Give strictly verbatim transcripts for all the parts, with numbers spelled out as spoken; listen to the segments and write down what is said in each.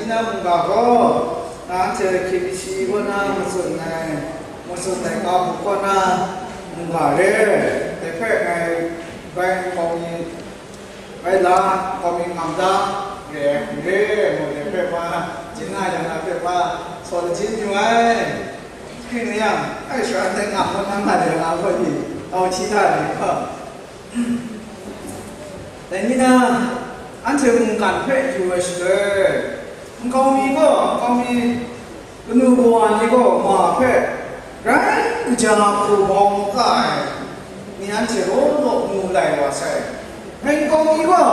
Nang mungga gaw, na anhte K B C kaw na matsun ai, matsun ai ga hku kaw na mungga re, dai hpe ngai bai nkau mi, bai la, nkau mi ngam da, re ai hku re, ngu dai hpe ma, jin nga yang a hpe ma, saw lajin yu ai. Hking ring yang, ai shara ndai nga hkaw na nga de nga hkaw ni, tau hti hta ai ni gaw. Dai ni na, anhte mungkan hpe yu ai shaloi, nkau mi gaw, nkau mi, kanu kawa ni gaw ma hpe grai kaja hku bawng nga ai ni anhte law law mu lai wa sai. Dai nkau mi gaw,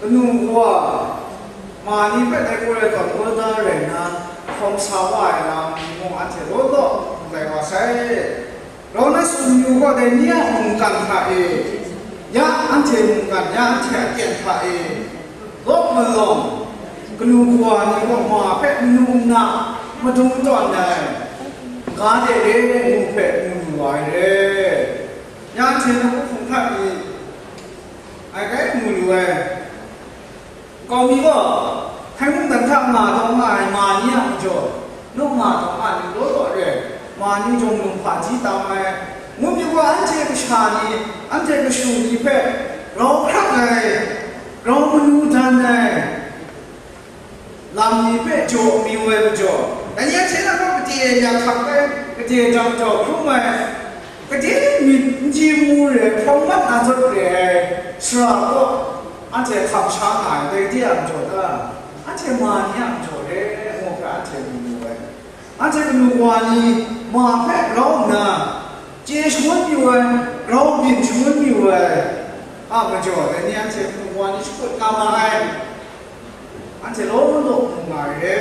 kanu kawa, ma ni hpe dai gaw rai tawn gaw da rai nna, hkawm sa wa ai lam ni mung anhte law law mu lai wa sai. Rau na tsun yu gaw, dai ni a mungkan hta e, ya anhte mungkan, ya anhte a kyen hta e, lawp malawng, kanu kawa ni gaw ma hpe manu nna madung tawn ai, ga de re ngu hpe mu lu wa ai re. Ya anhte na hpung hta pyi, ai rai mu lu ai. Nkau mi gaw, hkai mungdan hta nga taw nga ai ma ni a majaw, nu nga taw nga ai ni law law re, ma ni jawng lung hpaji tam ai, ngu myit gaw, anhte kashu Sha ni, anhte kashu ni hpe grau hkrak ai, grau manu dan ai lam ni hpe jaw mi woi majaw, dai ni anhte na kaw gade ya hkak ai, gade jang jau hkrum ai, gade myit n chyi mu re ai, hprawng mat na zawn re ai sara kaw anhte hkam sha nga ai, dai de a majaw ta? Anhte ma ni a majaw re, ngu hpe anhte mu mu ai. Anhte kanu wa ni ma hpe grau nna, chye shangun yu ai, grau byin shangun yu ai a majaw, dai ni anhte kanu wa ni shakut nga ma ai. Anhte law law mu nga ai re.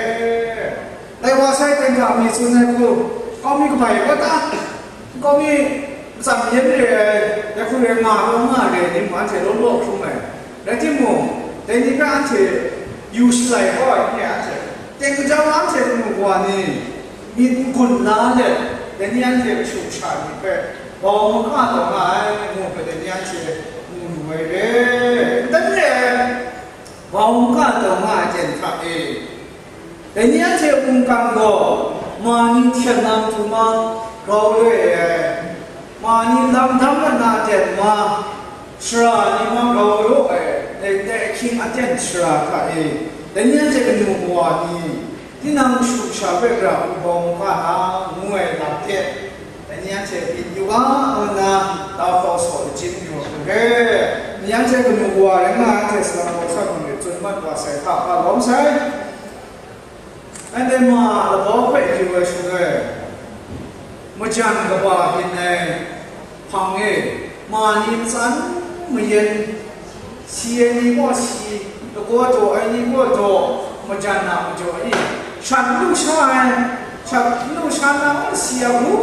Lai wa sai ten hta mi tsun ai hku, kau mi kabai wa ta? Kau mi matsam yen re ai, ya hku re nga law nga re ni mung, anhte law law hkrum ai. Rai timung, dai ni hpe anhte yu shalai kau ai n re, anhte teng kajau anhte kanu wa ni myit n gun la let, dai ni anhte kashu kasha ni hpe bau maka taw nga ai, ngu hpe dai ni anhte mu lu ai re. N dan re ai, bau maka taw nga ai ten hta e, dai ni anhte mungkan gaw ma ni hten na matu ma grau loi ai, ma ni lam dam mat na aten ma, sara ni ma grau law ai, dai, dai ahkying aten sara hta e, dai ni anhte kanu wa ni, tinang kashu kasha hpe gara hku bau maka na, ngu ai lam hte, dai ni anhte byin yu ga, ngu nna, tau hkau saw lachyim yu ai hku re. Ni anhte kanu wa rai nga ai, anhte salang hkau sa hkrum rit tsun mat wa sai hta, hpa lawm sai. Anhte ma labau hpe yu ai shaloi, majan kaba byin ai hpang e, ma ni matsan mayan, si ai ni gaw si, lagaw daw ai ni gaw daw, majan a majaw e, shat n lu sha ai, shat n lu sha na gaw si a hku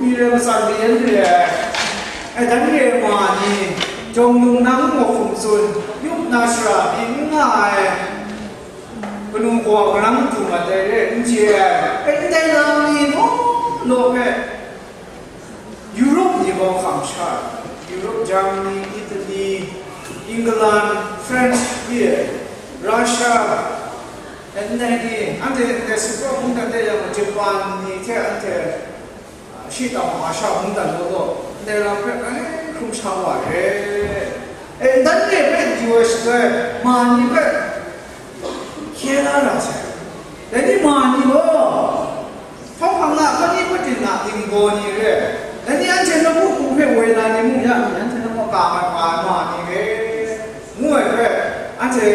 mi rai matsan mayan re ai. Ai dan re ai ma ni, jawng nung nang mawhkum tsun, yup na shara byin n nga ai, kanu kaw marang du mat ai re, n chye ai, ndai lam ni law law hpe, Europe ni gaw hkam sha ai, Europe, Germany, Italy, England, French, ye, Russia, ndai ni, anhte ndai Singapore mungdan de yang, Japan ni hte anhte, a, shi tang wa sha mungdan law law, ndai lam hpe grai hkrum sha wa ai. E, ndai re hpe yu ai shaloi, ma ni hpe hkye la ra sai. Dai ni ma ni gaw, hpawng hpang na, hkaw ni hpatin na, ningbaw ni re. Dai ni anhte nawku hku hpe woi na ni mung ya mi, anhte nawku ka mat wa ai ma ni re, ngu ai hpe, anhte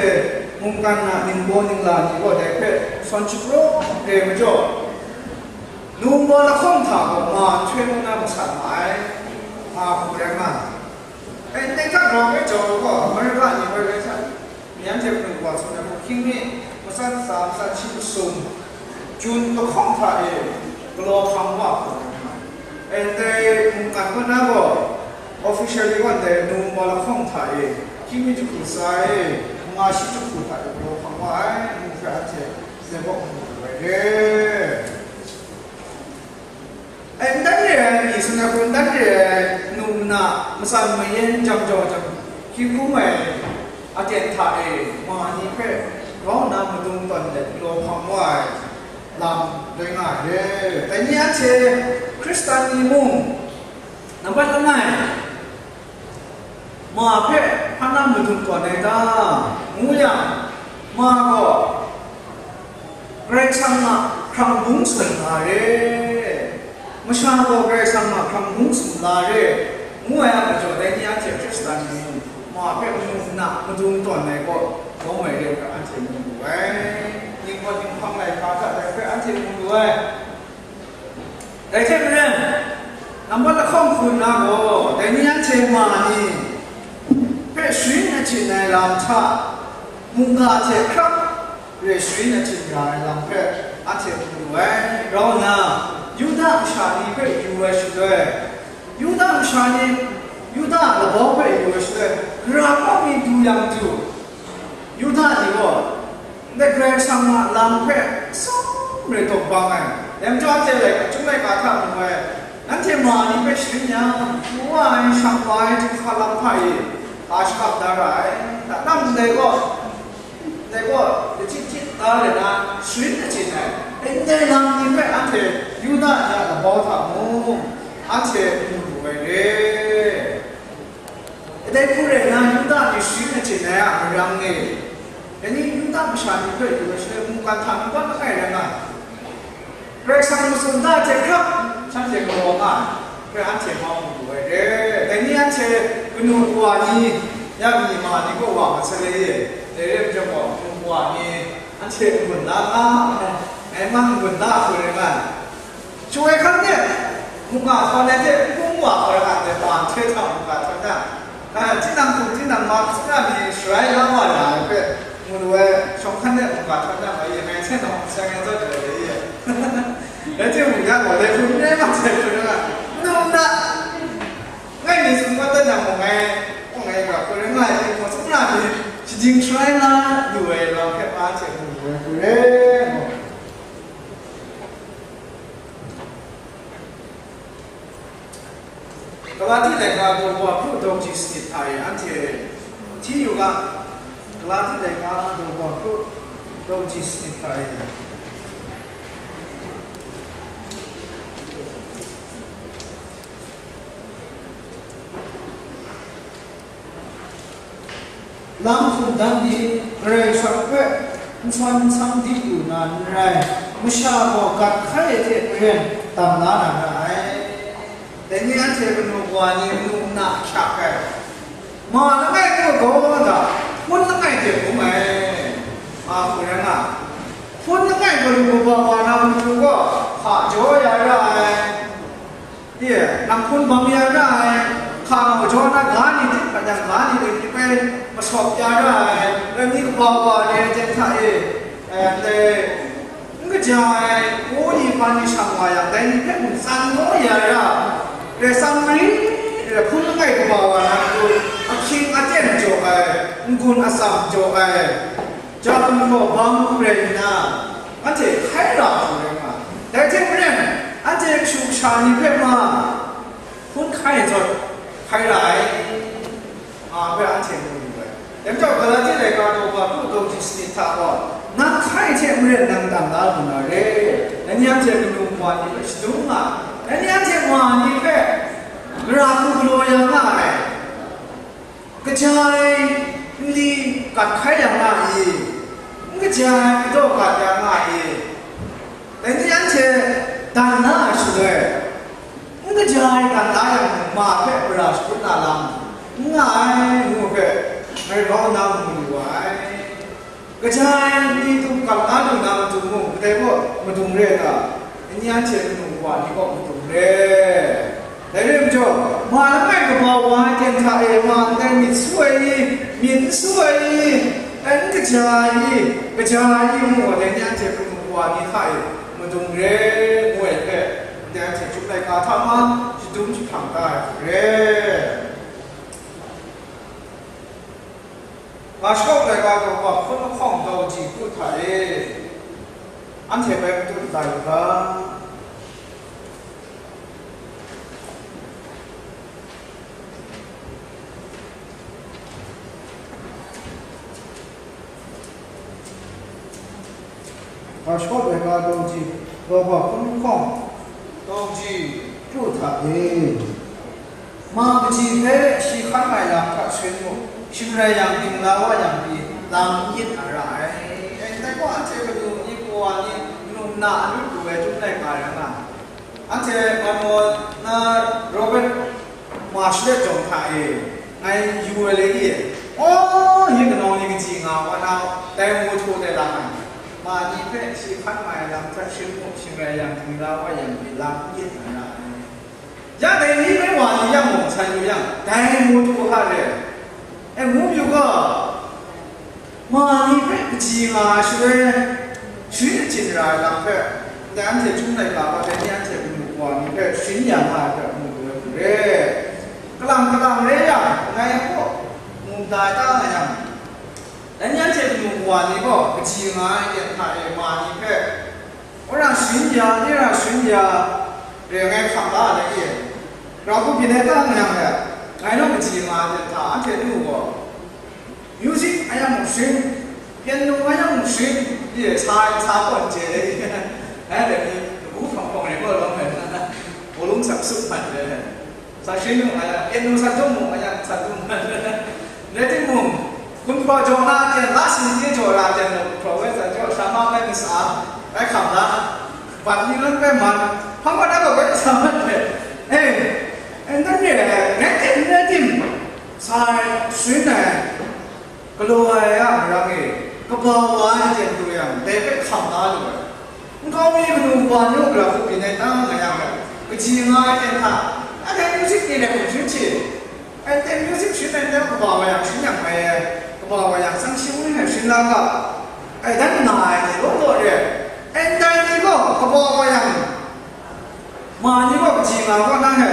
mungkan na ningbaw ningla ni gaw dai hpe sawn shapraw re majaw, numsha lahkawng hta gaw ma nhtoi ngu na masat ma ai, nga hku rai nga ai. Dai ndai hta grau ai jau gaw, Amerika ni bai rai hta, myi anhte hpung wa tsun ai hku, hkying mi matsat tsa, matsat shi masum, Jun lahkawng hta e galaw hpang wa hku rai nga ai. Ndai mungkan kaw na gaw, officially gaw ndai numsha lahkawng hta e hkying mi jahku tsa e, manga shi jahku hta e galaw hpang wa ai, ngu hpe anhte ndai kaw mu lu ai re. Ai, n dan re ai, mi tsun ai hku n dan re ai, nu nna, matsan mayan jam jau jam, hkying hkrum ai aten hta e, ma ni hpe grau nna madung tawn let galaw hpang wa ai lam rai nga ai re. Dai ni anhte Hkristan ni mung, nambat langai, ma hpe hpa na madung tawn ai ta, ngu yang, ma gaw Karai Kasang a hkrang bung sung la re, masha gaw Karai Kasang a hkrang bung sung la re, ngu ai a majaw, dai ni anhte Hkristan ni mung, ma hpe mung nna madung tawn ai gaw, lawm ai re hpe anhte mu lu ai. Ningpawt ninghpang laika hta dai hpe anhte mu lu ai. Dai hte maren, nambat lahkawng hku nna gaw, dai ni anhte ma ni hpe sharin achyin ai lam hta, mungga hte hkrap re sharin achyin ra ai lam hpe anhte mu lu ai. Grau nna, Yuda masha ni hpe yu ai shaloi, Yuda masha ni, Yuda a labau hpe yu ai shaloi, gara kaw mi du yang du, Yuda ni gaw, ndai Karai Kasang a lam hpe tsawm re tawk bang ai, dai majaw anhte laika, Chyum laika hta mu ai, nanhte ma ni hpe sharin yang, pru wa ai, shang wa ai, jinghka lam hta e, ga shakap da ra ai, da, nang ndai gaw, ndai gaw, lachyit chyit da le na, sharin achyin ai, ndai lam ni hpe anhte Yuda ni a labau hta mung, anhte mu lu ai re. Dai a marang e, dai ni nta masha ni hpe yu ai shaloi, mungkan hta mungkan langai rai nga ai. Karai Kasang matsun da hte hkrap, shanhte galaw nga ai. Hkrai anhte mau lu ai re. Dai ni anhte kanu kawa ni, ya mi ma ni kaw wa mat sai le ye. Dai re ai majaw gaw, kanu kawa ni anhte n-gun la nga ai, ngai mang n-gun la hku rai nga ai. Chyoi hkan de, mungga hkawn ai hte n-gun wa hkawra nga ai, ban hte hta mungga htawn na, a, tinang hkum, tinang ma, tinang ni sharai la wa na ai hpe, mu lu ai, shawng hkan de mungga htawn na, mai ye, ngai hte nawng, sai ngai zaw jai ai ye. Rai timung, ya gaw, dai hkum n rai ma sai hkrum na, num na, ngai ni sumgan dat na mung, ngai, ngai ga hkrum rai nga ai, hkum sumra ni, shajing sharai la lu ai lam hpe, pa hte mu lu ai hku re, mu. Galati laika daw wa hkru daw ji sanit hta e anhte hti yu ga, Galati laika daw wa hkru daw ji sanit hta e. Lam hkum dan ni, Karai Kasang hpe n san n sang di lu na n rai, masha gaw gat hkai ai hte maren dam la na ra ai. Dai ni anhte kanu kawa ni manu nna ahkyak ai, ma langai ngu ai gaw da, hpun langai hte hpung ai, a hku rai nga, hpun langai galu kaba wa na matu gaw hpa jaw ya ra ai. Ye, nang hpun bang ya ra ai, hka nga jaw na ga ni dik hpa yang, ga ni dik hpe masawp ya ra ai, rai ni kaba wa ai aten hta e, eh, ndai n kaja ai, u ni hpa ni shang wa yang, dai ni hpe mung tsan naw ya ra, rai tsang ri, rai hpun langai kaba wa na matu, ahkying aten jaw ai, n-gun atsam jaw ai, Jakum gaw bang hku rai nna, anhte hkai ra hku rai nga ai. Dai hte maren, anhte kashu kasha ni hpe ma, hpun hkai zawn hkai ra ai, nga hpe anhte mu lu ai. Dai majaw, Galati laika daw ga hkru daw ji sanit hta gaw, nang hkai hte maren nang dam la lu na re, dai ni anhte kanu kawa ni hpe shadum nga ai, dai ni anhte wa ni hpe gara hku galaw ya nga ai. Kaja ai nli gat hkai ya nga i? N kaja ai madaw gat ya nga i? Dai ni anhte dan na ai shaloi, n kaja ai dan la yang, ma hpe mara shakut na lam n nga ai, ngu hpe, ngai grau nna mu lu wa ai. Kaja ai ni dum gat la lu na matu mung, kadai kaw madung re ai ta? N-, anhte kanu wa ni kaw madung re. Dai re ai majaw, ma langai kaba wa ai ten hta e ma ndai myit su ai ni, myit n su ai ni, n kaja ai ni, kaja ai ni ngu ai, dai ni anhte kanu wa ni hta e madung re, ngu ai hpe, ndai anhte Chyum laika hta ma shadum jahprang da ai hku re. Nga shakaw laika daw wa hpun lahkawng daw ji hku hta e, anhte bai matut la yu ga. Nga shakaw laika daw ji, daw wa hpun lahkawng daw ji hku hta e. Ma kaji hpe shi hkan ai lam hta sharin mu, shing rai yang, dingla wa yang pyi, lam n yit na ra ai. Dai gaw anhte kanu ni, kawa ni, manu nna a lut lu ai Chyum laika rai nga ai. Anhte Mamon na Robert Marshlet jawng hta e, ngai yu ai lady e, aw, yin kanau ni kaji nga wa na, dai ngu htu de lam ai. Ma ni hpe shi hkan ai lam hta sharin mu, shing rai yang, dingla wa yang pyi, lam n yit na ra ai. Ya dai ni hpe wa ni yang mung san yu yang, dai ngu htu hka re ai, ngu yu ga, ma ni hpe kaji nga ai shaloi, sharin achyin ra ai lam hpe, ndai anhte Chyum laika gaw dai ni anhte kanu wa ni hpe sharin ya nga ai hpe mu lu ai hku re. Kalang kalang re yang, ngai hpaw mu da ta nga yang, dai ni anhte kanu wa ni gaw kaji nga ai ten hta e ma ni hpe, Wora sharin ya, nera sharin ya, re ngai hkam la ai e. Grau hku byin ai ta nang yang e, ngai naw kaji nga ai hta anhte nu gaw, music a yang mung sharin, piano a yang mung sharin, ye, sa ai sa kaw n chye ai, ngai dai ni, lagu hpawng hpawng rai gaw lawm ai, bawlung sak sup mat ai. Sa sharin mung a yang, piano san dum mung a yang, san dum mat ai. Rai timung, Gumhpraw jaw na ten, la sin hte jaw ra ten, gumhpraw woi zawn jaw, hkra ma bai masa, bai hkam la, bat ni lun bai man, hpang mat na bai sa mat hte, e, e, nanhte, rai tim, rai tim, sa ai, sharin ai, galaw ai a marang e, kaba wa ai ten du yang, dai hpe hkam la lu ai. Nkau mi kanu wa ni mung gara hku byin ai ta nga yang gaw, kaji nga ai ten hta, a dai music ni dai hkum sharin hte, ai ten music sharin ai ten kaba wa yang sharin yang mai ai, kaba wa yang tsang shi ngu hpe sharin la ga, ai dan nga ai ni law law re ai, ndai ni gaw kaba wa yang, ma ni gaw kaji nga gaw na hpe,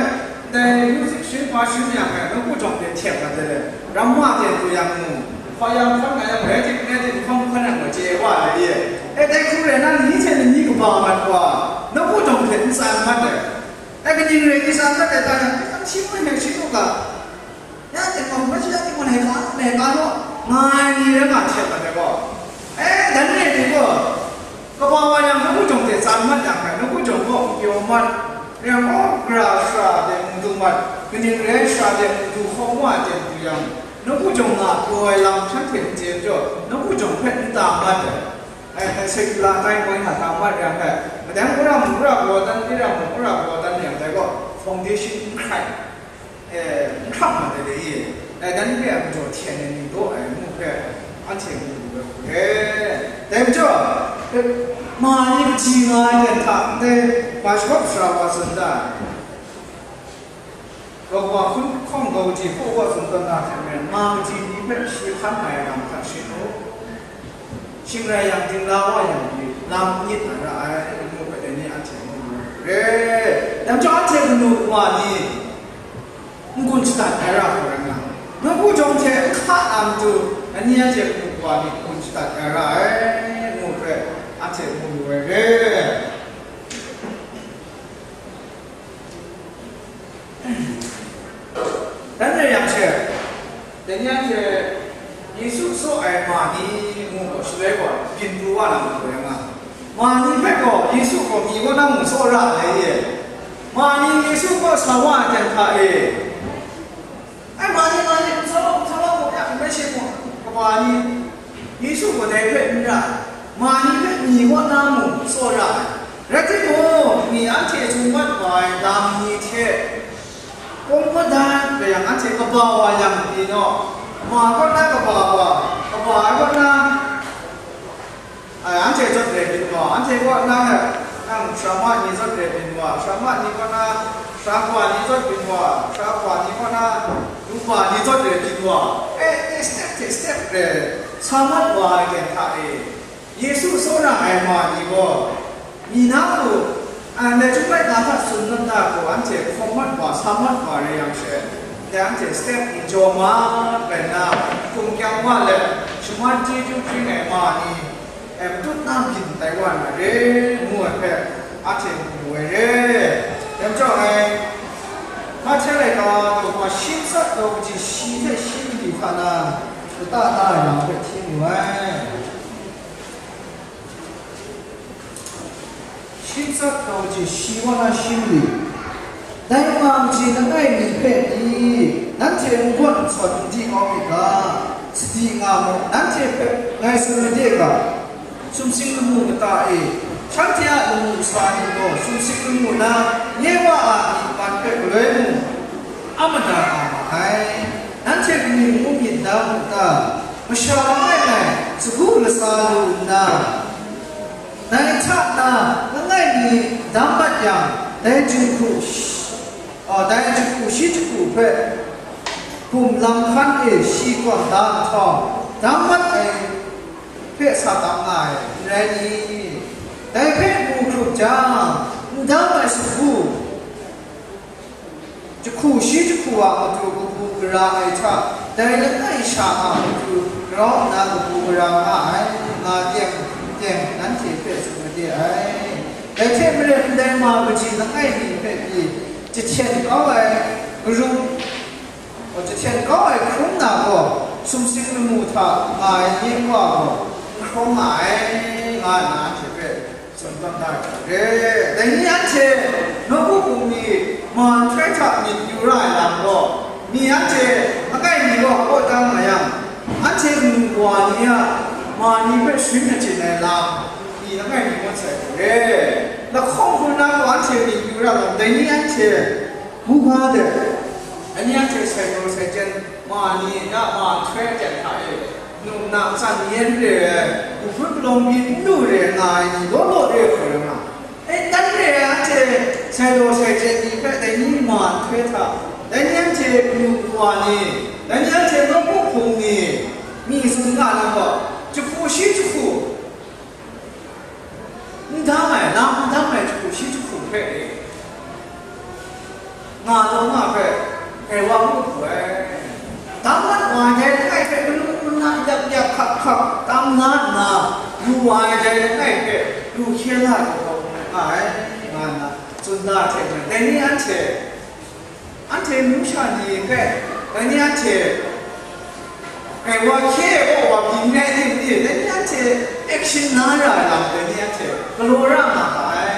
dai music sharin pa sharin yang ai, nawku jawng hte hte mat ai, ram wa ten du yang mu, hpa yang hkan nga yang rai tim, rai tim, hkawng hkan yang gaw chye wa ai ye. E, dai hku rai na, ni hte ni kaba mat wa, nawku jawng hte n tsan mat ai. E, kaning rai ni tsan mat ai ta yang, e, hkan shi ngu hpe shi nu ga, ya ting gaw, hpa shi ya ting gaw, laika, laika naw, nga ai ni rai nga hte mat ai gaw. E, dan re ni gaw, kaba wa yang nawku jawng hte tsan mat yang hpe, nawku jawng gaw n pyaw mat, rai yang gaw, gara shara de n du mat, kaning rai shara de n du hkawm wa ai ten du yang, nawku jawng nga pyaw ai lam shanhte n chye majaw, nawku jawng hpe n ta mat ai. Ai, ai, sekula tai moi hta ta mat yang hpe, madang wora mung wora gaw dan, wora mung wora gaw dan yang dai gaw, foundation n hkrai, e, n hkrap mat ai dai e, dai dan re ai majaw hten ai ni daw ai ngu hpe, anhte mu lu ai hku re. Dai majaw, e, ma ni kaji nga ai ten hta ndai, ma shawk sara wa tsun da ai. Gaw hkun hkawng gaw kaji hpaw gaw tsun tawn na hte maren, ma kaji ni hpe shi hkan ai lam hta shi nu, shing rai yang, dingla wa yang pyi, lam nyit na ra ai, ngu hpe dai ni anhte mu mu re. Dai majaw anhte kanu wa ni n-gun shadat ai ra hkau rai nga, nawku jawng hte n hka na matu, ani anhte kanu wa ni n-gun shadat ai ra ai, ngu hpe anhte mu mu ai re. Dan re yang she, dai ni anhte Yesu tsaw ai ma ni ngu gaw, shaloi gaw byin pru wa na majaw yang a, ma ni hpe gaw Yesu gaw mi kaw na mung tsaw ra ai e. Ma ni Yesu kaw sa wa ai ten hta e. Ai, ma ni, ma ni, n sa wa, n sa wa, gaw ya, n rai she gaw, kaba ni, Yesu gaw dai hpe n ra, ma ni hpe mi kaw na mung tsaw ra ai. Rai timung, mi anhte summat wa ai lam ni hte, kawng madan, rai yang, anhte kaba wa yang pyi naw, ma kaw na kaba wa, kaba ai kaw na, ai, anhte jawt re byin wa, anhte kaw na, nang, sara ma ni jawt re byin wa, sara ma ni kaw na, sara wa ni jawt byin wa, sara wa ni kaw na, rupa ni jawt re byin wa. E, e, step hte step re, sa mat wa ai ten hta e, Yesu tsaw ra ai ma ni gaw, mi na matu, a, ndai Chyum laika hta tsun ngut na gaw, anhte hkawm mat wa, sa mat wa re yang she, dai anhte step ni jaw mat rai nna, hkum kyang wa let, shaman chyeju hpring ai ma ni, e, matut na byin tai wa na re, ngu ai hpe, anhte mu ai re. Dai majaw ngai, Mahte laika daw shi matsat daw kaji shi hte shi mali hta na, lata na ai lam hpe hti mu ai. Shi matsat daw kaji shi wa na shi mali. Dai ma kaji langai mi hpe pyi, nanhte n gawn n sawn n di kau myit ga, sadi nga mu, nanhte hpe ngai tsun made ga, sumsing lamu kata e, shanhte a lamu kasa ni gaw sumsing lamu na, nye Wa a myit man hpe galoi mung, a mada nga ma ai. Nanhte kaning ngu myit dang u ta? Masha langai ngai sagu lasa lu nna, dai hta na langai mi dam mat yang, dai jinghku shi-, a, dai jahku shi jahku hpe bum lam hkan e shi tawn da nhtawm, dam mat ai hpe sa tam nga ai, n rai ni? Dai hpe mu hkrup jang, n dam ai sagu, jahku shi jahku a matu kabu gara ai hta, dai langai sha a matu grau nna kabu gara nga ai, nga teng teng nanhte hpe tsun made ai. Dai hte maren, ndai ma kaji langai mi hpe pyi jahten kau ai, garum, jahten kau ai hkrum na gaw, sumsing lamu hta nga ai nye Wa gaw n hkrawng nga ai, nga nna anhte hpe tsun tawn da ai hte, dai ni anhte nawku bungli ma nhtoi hta myit yu ra ai lam gaw, mi anhte langai mi gaw kawdang nga yang, anhte Wa ni a ma ni hpe sharin achyin ai lam, pyi langai mi ngut sai hku re. Lahkawng hkrum na gaw anhte myit yu ra lam, dai ni anhte buga de, dai ni anhte sai daw sai chyen ma ni a ma nhtoi aten hta e, nu na tsan yen re ai, uhput palawng byin n lu re nga ai ni law law re hkoi nga. E, dan re ai anhte sai daw sai chyen ni hpe dai ni ma nhtoi hta, dai ni anhte kanu kawa ni, dai ni anhte nawku hpung ni, mi tsun nga na gaw, jahku shi jahku, n dang ai, lam n dang ai jahku shi jahku hpe e, nga taw nga hpe, grai wa mu hku ai. Dang mat wa ai dai langai hpe, manu muna yak yak hkak hkak tam na nna, lu wa ai dai langai hpe, lu hkye la taw nga ai, nga nna tsun da hte maren, dai ni anhte, anhte nu sha ni hpe, dai ni anhte, grai wa hkye ai kaw wa byin ai ni, dai ni anhte action na ra ai lam, dai ni anhte galaw ra nga ga ai.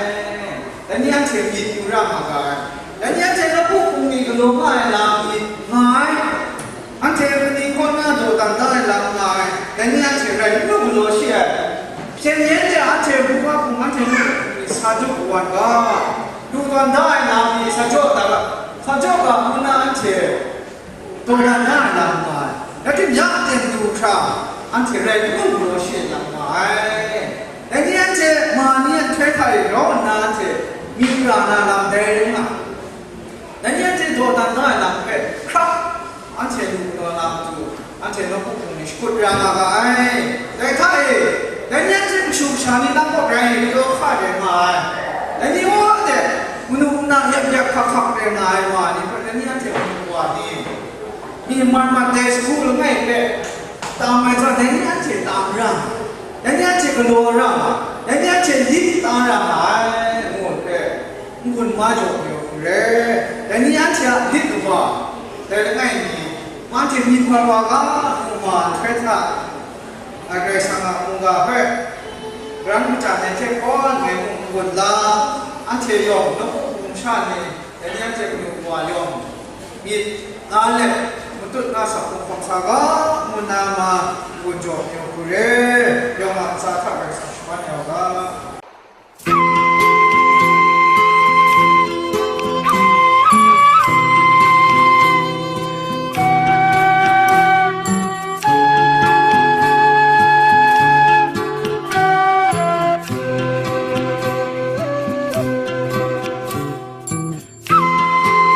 Dai ni anhte myit yu ra nga ga ai. Dai ni anhte nawku hpung ni galaw nga ai lam ni nga ai. Anhte mani kaw na dawdan da ai lam nga ai. Dai ni anhte rai n lu galaw shi ai. Hpyen yen hte anhte buga hpung, anhte nawku hpung ni sa jaw kawan ga, lu tawn da ai lam ni sa jaw da ga, sa jaw ga ngu na anhte dawdan na ai lam nga ai. Rai timung, ya aten du hkra, anhte rai n lu galaw shi ai lam nga ai. Dai ni anhte ma ni a nhtoi hta e grau nna anhte myit ra na lam dai rai nga ai. Dai ni anhte dawdan da ai lam hpe hkrap anhte lu galaw na matu, anhte nawku hpung ni shakut ra nga ga ai. Dai hta e, dai ni anhte kashu kasha ni nang kaw rai galaw hka rai nga ai. Dai ni wa de, manu muna yak yak hkak hkak rai nga ai wa ni hpe, dai ni anhte manu wa ni, myi man mat dai jahku langai hpe tam ai zawn, dai ni anhte tam ra nga ai, dai ni anhte galaw ra nga ai, dai ni anhte lit tam ra nga ai, ngu hpe, n-gun ma jaw mayu hku re, dai ni anhte a lit kaba, dai langai mi, anhte myit hkra wa ga, ngu ma nhtoi hta, a Karai Kasang a mungga hpe, karan majan ai hte kaw ngai mung n-gun la, anhte yawng nawku hpung sha ni, dai ni anhte kanu kawa yawng, myit na let, matut na sak hkawm sa ga, ngu na ma, n-gun jaw mayu hku re, yawng a ntsa